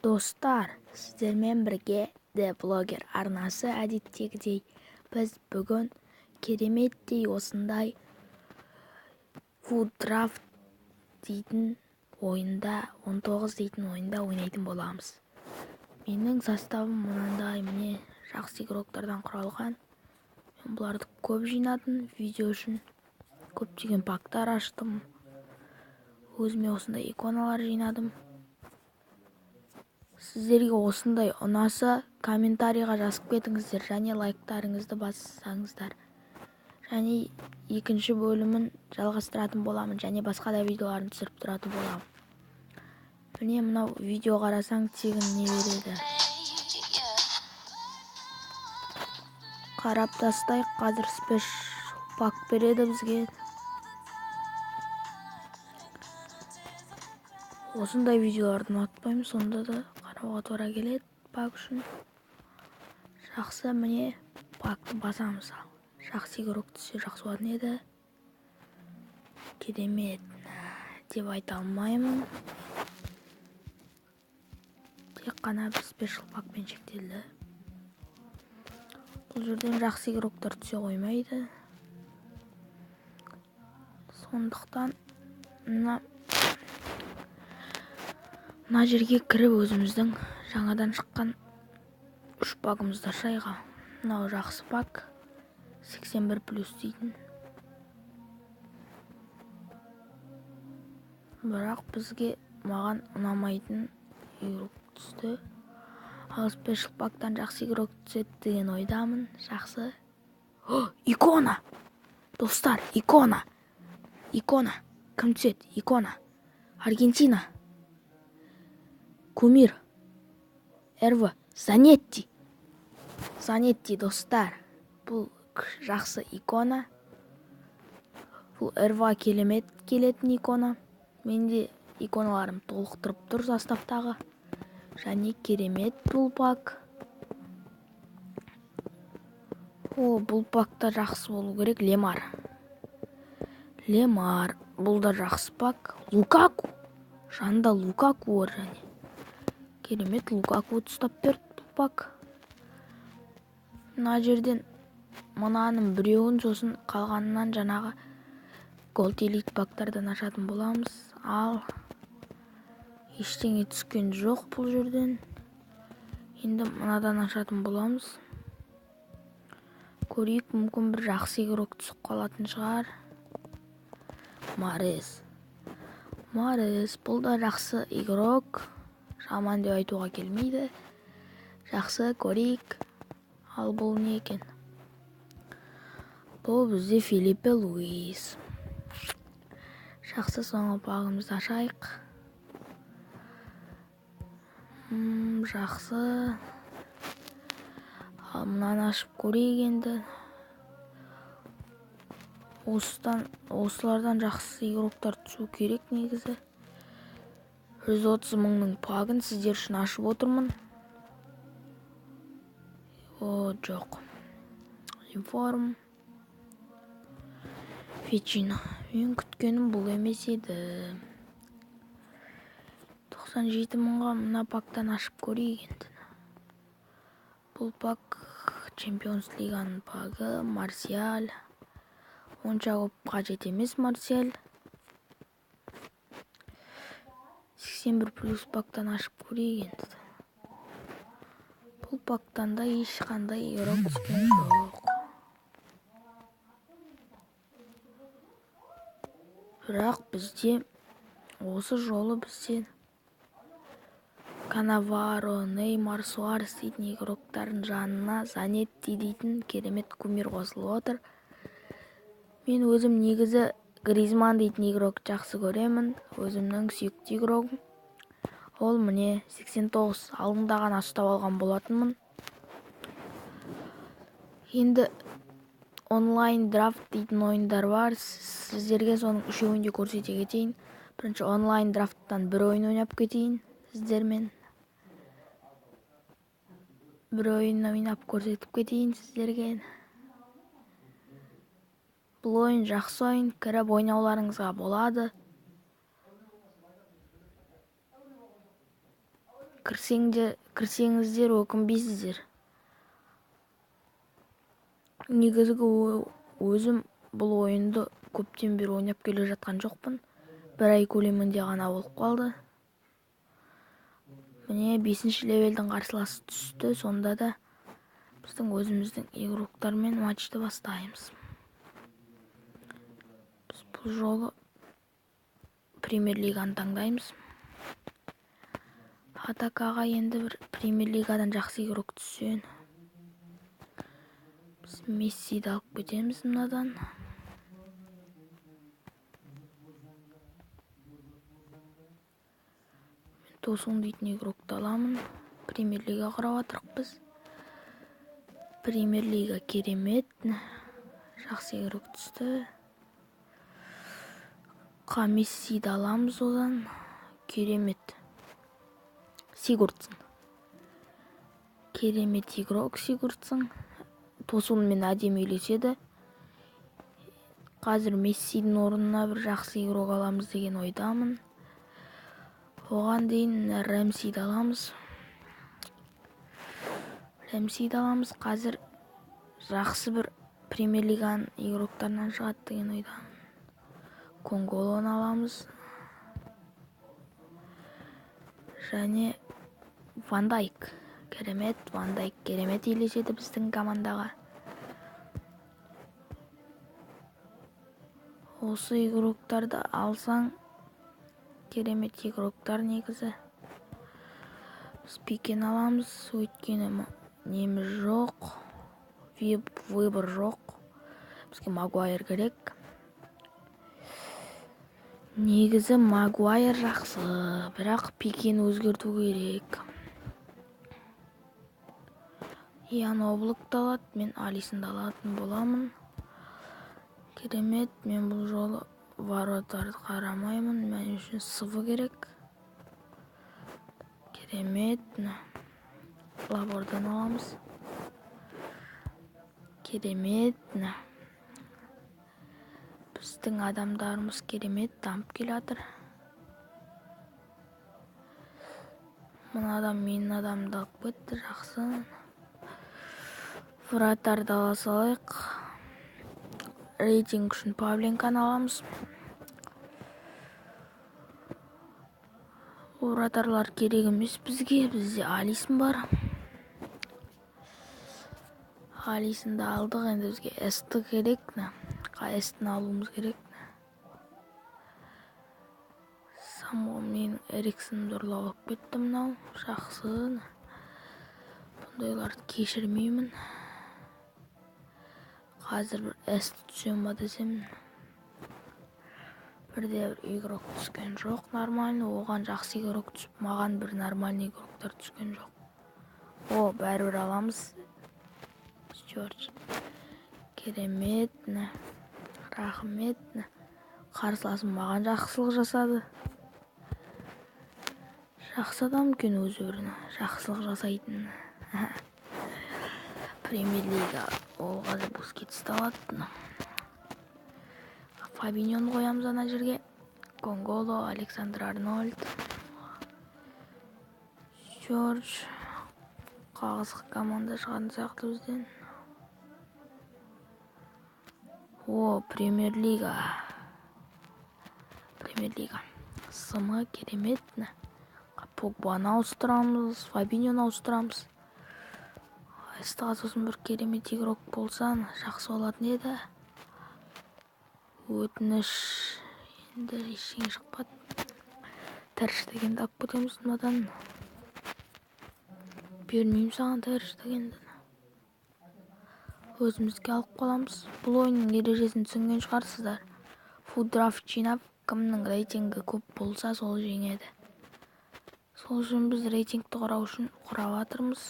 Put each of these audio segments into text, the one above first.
Достар, сіздермен бірге The Blogger арнасы. Әдеттегідей біз бүгін кереметтей осындай FUT Draft дейтін ойында, 19 дейтін ойында ойнайтын боламыз. Менің составым мынандай, міне, жақсы игроктардан құралған. Мен бұларды көп жинадым, видео үшін көптеген пактар аштым. Өзіме осындай иконалар жинадым. Сіздерге осындай ұнаса, комментарийға жазып кетіңіздер және лайктарыңызды бассаңыздар. Және екінші бөлімін жалғастыратын боламын және басқа да видеоларын түсіріп тұратын боламын. Міне, мынау видео қарасаң тегін не береді. Қарап тастайық, қазір спешл пак береді бізге. Осындай видеоларды ұнатпаймын, сонда да қарауға тура келеді пак үшін. Жақсы, міне, пакты басамыз. Жақсы игрок түссе жақсы болатын еді. Керемет деп айта алмаймын. Тек қана бір спешл пакпен шектелді. Бұл жерден жақсы игроктар түсе қоймайды. Сондықтан мына жерге кіріп өзіміздің жаңадан шыққан үш пагымызды ашайық. Мынау жақсы пак, 81 плюс дейтін. Бірақ бізге маған ұнамайтын игрок түсті. Ал спешл пактан жақсы игрок түседі деген ойдамын. Жақсы. О, икона! Достар, икона! Икона! Кім түседі? Икона! Аргентина! Кумир! РВ! Занетти! Занетти, достар! Бұл жақсы икона. Бұл РВ керемет келетін икона. Менде иконаларым толықтырып тұр составтағы. Және керемет бұл пак. О, бұл пак та жақсы болу керек. Лемар. Лемар. Бұл да жақсы пак. Лукаку. Жанында Лукаку бар және. Керемет Лукаку ұстап берді бұл пак. Мына жерден мынаның біреуін, сосын қалғанынан жаңағы Gold Elite пактардан ашатын боламыз. Ал ештеңе түскен жоқ бұл жерден. Енді мынадан ашатын боламыз. Көрейік, мүмкін бір жақсы игрок түсіп қалатын шығар. Марес. Марес, бұл да жақсы игрок. Жаман деп айтуға келмейді. Жақсы, көрейік. Ал бұл не екен? Бұл бізде Филиппе Луис. Жақсы, соңғы пагымызды ашайық. Жақсы. Ал мынаны ашып көрейік енді. Осылардан жақсы игроктар түсу керек негізі. 130 мыңның пагын сіздер үшін ашып отырмын. О, жоқ. Информ. Фечино. Мен күткенім бұл емес еді. 97 мыңға мына пактан ашып көрейік енді. Бұл пак Чемпионс Лиганың пагы. Марсиаль. Онша көп қажет емес Марсиаль. 81 плюс пактан ашып көрейік енді. Бұл пактан да ешқандай игрок түскен жоқ. Бірақ бізде осы жолы бізде Канаваро, Неймар, Суарес дейтін игроктардың жанына Занетти дейтін керемет кумир қосылып отыр. Мен өзім негізі Гризман дейтін игрок жақсы көремін. Өзімнің сүйікті игрогым. Ол міне 89 алдында ғана ұстап алған болатынмын. Енді онлайн драфт дейтін ойындар бар. Сіздерге соның үшеуін де көрсете кетейін. Бірінші онлайн драфттан бір ойын ойнап кетейін сіздермен. Бір ойын ойнап көрсетіп кетейін сіздерге. Бұл ойын жақсы ойын, кіріп ойнауларыңызға болады. Кірсеңіздер өкінбейсіздер. Негізгі өзім бұл ойынды көптен бері ойнап келе жатқан жоқпын. Бір ай көлемінде ғана болып қалды. Міне 5-ші левелдің қарсыласы түсті. Сонда да біздің өзіміздің игроктармен матчты бастаймыз. Біз бұл жолы премьер-лиганы таңдаймыз. Атакаға енді бір премьер-лигадан жақсы игрок түссен. Біз Мессиді алып кетеміз мынадан. Мен Тосун дейтін игрокты аламын. Премьер-лига құрап жатырық біз. Премьер-лига керемет. Жақсы игрок түсті. Мессиді аламыз одан. Керемет. Сигурдсson. Керемет игрок Сигурдсson. Тосунмен әдемі үйлеседі. Қазір Мессидің орнына бір жақсы игрок аламыз деген ойдамын. Оған дейін Рэмсиді аламыз. Рэмсиді аламыз. Қазір жақсы бір премьер-лиганың игроктарынан шығады деген ойдамын. Конголоны аламыз. Және Ван Дайк. Керемет, Ван Дайк керемет үйлеседі біздің командаға. Осы игроктарды алсаң, керемет игроктар негізі. Біз Пикені аламыз, өйткені неміз жоқ, выбор жоқ. Бізге Магуайр керек. Негізі Магуайр жақсы, бірақ Пикені өзгерту керек. Ян Облакты алады, мен Алисонды алатын боламын. Керемет, мен бұл жолы воротарды қарамаймын, мен үшін сывы керек. Керемет, лабордан аламыз. Керемет, біздің адамдарымыз керемет дамып келе жатыр. Мына адам менің адамымды алып кетті, жақсы. Вратарды ала салайық. Рейтинг үшін Павленканы аламыз. Вратарлар керек емес бізге, бізде Алисон бар. Алисонды алдық, енді бізге Эсті керек. Эстіні алуымыз керек. Самого менің Эриксонымды ұрлап алып кетті мынау. Жақсы. Бұндайларды кешірмеймін. Қазір бір Эсті түсем ба десем, бірде бір игрок түскен жоқ нормальный. Оған жақсы игрок түсіп, маған бір нормальный игроктар түскен жоқ. О, бәрібір аламыз. Стюарт. Керемет. Рахмет. Қарсыласым маған жақсылық жасады. Жақсы адам екен өзі бір, жақсылық жасайтын. Премьер-лига ол қазір Бускетсті алады. Фабиньоны қоямыз ана жерге. Конголо, Александр Арнольд, Джордж. Қағазық команда шығатын сияқты бізден. О, премьер-лига. Премьер-лига. Сымы керемет. Погбаны ауыстырамыз, Фабиньоны ауыстырамыз. Эстіға сосын бір керемет игрок болса, жақсы болатын еді. Өтініш, енді ештеңе шықпады. Тәріш дегенді алып кетеміз мынадан. Бермеймін саған тәріш дегенді. Өзімізге алып қаламыз. Бұл ойынның ережесін түсінген шығарсыздар. Фуддрафт жинап, кімнің рейтингі көп болса, сол жеңеді. Сол үшін біз рейтингті құрау үшін құрап жатырмыз.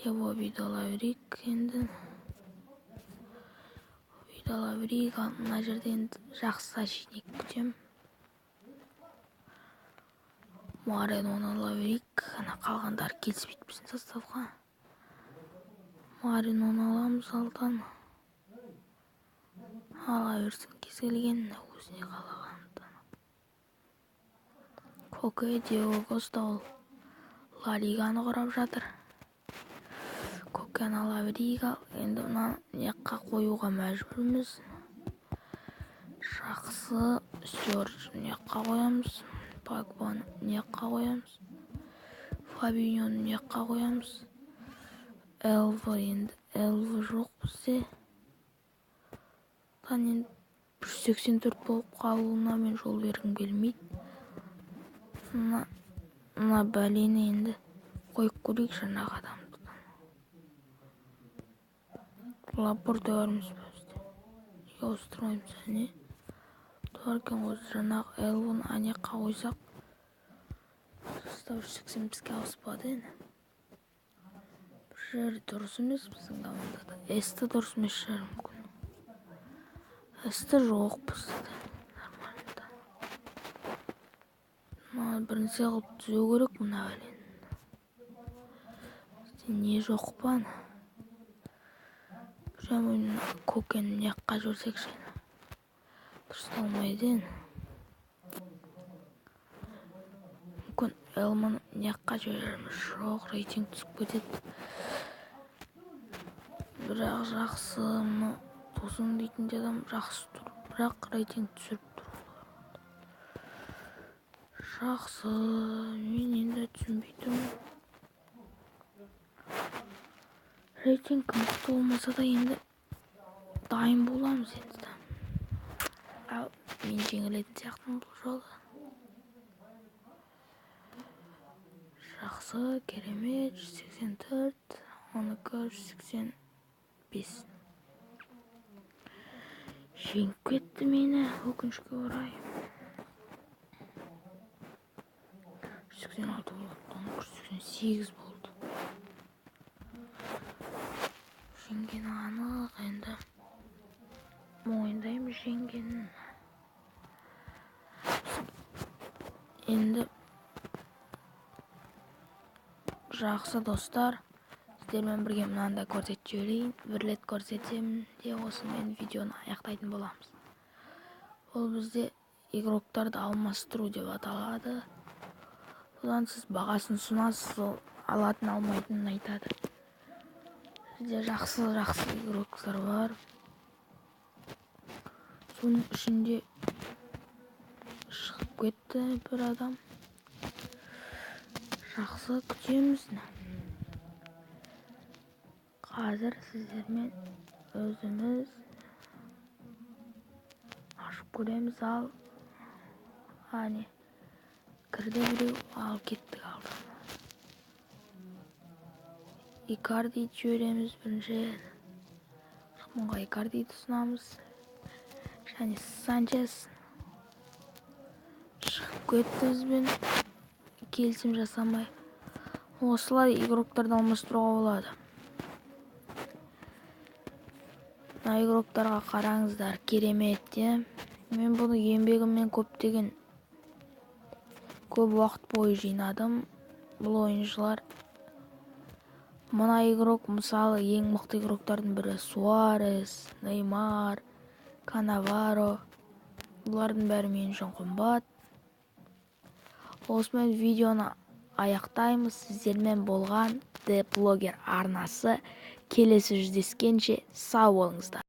Его ала берейік енді. Ала берейік. Мына жерде енді жақсы защитник күтемін. Мареноны ала берейік. Ана қалғандары келіспейді біздің составқа. Мареноны аламыз алдан. Ала берсін кез келген өзіне қалағанын. Коке, Диего Коста, ол Ла Лиганы құрап жатыр. Кокені ала берейік. Ал енді мынаны мына жаққа қоюға мәжбүрміз. Жақсы, Стюарт мына жаққа қоямыз, Погбаны мына жаққа қоямыз, Фабиньоны мына жаққа қоямыз. ЛВ, енді ЛВ жоқ бізде. Енді 184 болып қалуына мен жол бергім келмейді. Мына бәлені енді қойып көрейік жаңағы адамды. Лапорте бар емес пе бізде? Неге ауыстырмаймыз? Әне бар екен ғой. Жаңағы ЛВ-ны ана жаққа қойсақ, состав 185-ке ауыспады енді. Бір жері дұрыс емес біздің командада. СТ дұрыс емес шығар мүмкін. СТ жоқ бізде. Нормально. Мына бірінші қылып түзеу керек мына бәлені. Бізде не жоқ па ана? Прямо Кокені мына жаққа жіберсекші. Дұрысталмайды енді. Мүмкін Элманы мына жаққа жіберерміз. Жоқ, рейтинг түсіп кетеді. Бірақ жақсы, мына Тосын дейтін де адам жақсы тұр. Бірақ рейтинг түсіріп тұр. Жақсы, мен енді түсінбей тұрмын. Рейтинг мықты болмаса да енді дайын боламыз енді. Ал мен жеңілетін сияқтымын бұл жолы. Жақсы, керемет, 184, оныкі 185. Жеңіп кетті мені, өкінішке орай. 186 болды, оныкі 188 болды. Жеңгені анық, енді мойындаймын жеңгенін. Енді жақсы достар, сіздермен бірге мынаны да көрсетіп жіберейін. Бір рет көрсетсем де осымен видеоны аяқтайтын боламыз. Ол бізде игроктарды алмастыру деп аталады. Бұдан сіз бағасын ұсынасыз, ол алатын алмайтынын айтады. Бізде жақсы-жақсы игроктар бар. Соның ішінде шығып кетті бір адам. Жақсы, күтеміз. Қазір сіздермен өзіміз ашып көреміз. Ал әне кірді біреу, ал кеттік алдан. Икарди жібереміз бірінші. 40 мыңға Икардиді ұсынамыз. Және Санчес шығып кетті бізбен келісім жасамай. Осылай игроктарды алмастыруға болады. Мына игроктарға қараңыздар, керемет, е? Мен бұны еңбегіммен көп уақыт бойы жинадым. Бұл ойыншылар, мына игрок мысалы ең мықты игроктардың бірі, Суарес, Неймар, Канаваро, бұлардың бәрі мен үшін қымбат. Осымен видеоны аяқтаймыз. Сіздермен болған The Blogger арнасы. Келесі жүздескенше сау болыңыздар.